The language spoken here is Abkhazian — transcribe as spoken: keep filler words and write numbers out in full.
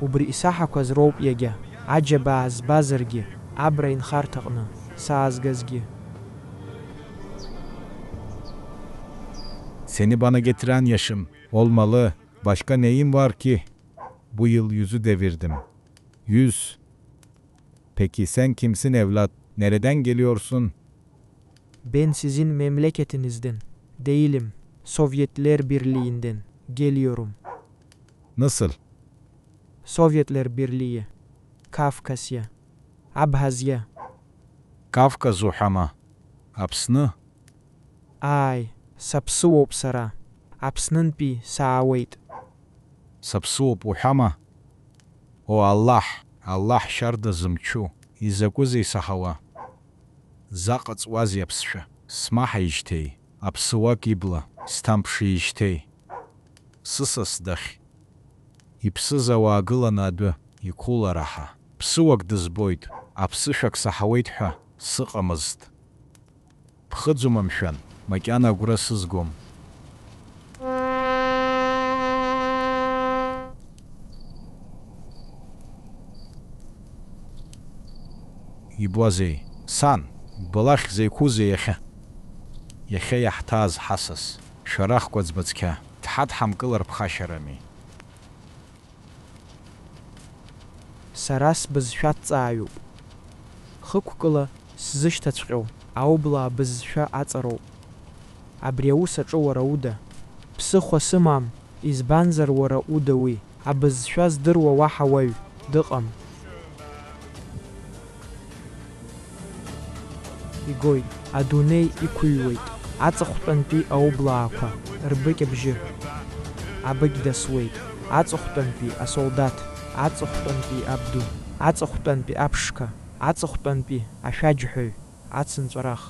Убри исаҳақәаз роуп иагьа, аџьабаа збазаргьы, абра инхарҭаҟны саазгазгьы. Seni bana getiren yaşım olmalı. Başka neyim var ki? Bu yıl yüzü devirdim. Yüz. Peki sen kimsin evlat? Nereden geliyorsun? Ben sizin memleketinizden değilim. Sovyetler Birliği'nden geliyorum. Nasıl? Sovyetler Birliği. Kafkasya. Abhazya. Kafkas uḥама. Аԥсны? Ааи, саԥсыуоуп сара. Аԥснынтәи саауеит. Саԥсыуоуп уҳәама? О, Аллаҳ, Аллаҳ шьарда зымчу, изакәызеи саҳауа? Заҟа ҵуазеи аԥсшәа? Смаҳаижьҭеи, аԥсыуак ибла сҭамԥшижьҭеи. Сысас дахь. Иԥсыз ауаа гыланы адәы иқәулараҳа. Ԥсыуак дызбоит, аԥсышәак саҳауеит ҳәа сыҟамызт. Ԥхыӡума, мшәан, макьана агәра сызгом. Ибуазеи, сан, ббалахь закәызеи иахьа? Иахьа иаҳҭааз ҳасас, шәарах кәаӡба цқьа, дҳадҳамкылар ԥхашьарами? Сара сбызшәаҭҵааҩуп. Хықәкыла сзышьҭаҵәҟьоу аублаа бызшәа аҵароуп. Абри аус аҿы уара уда. Ԥсыхәа сымам, избанзар уара уда уи. Абызшәа здыруа уаҳа уаҩ дыҟам. Игоит, адунеи иқәыҩуеит, аҵыхәтәантәи аублаақәа рбыкьабжьы абыкь дасуеит, аҵыхәтәантәи асолдаҭ, аҵыхәтәантәи абду, аҵыхәтәантәи аԥшқа, аҵыхәтәантәи ашәаџьҳәаҩ, ацынҵәарах.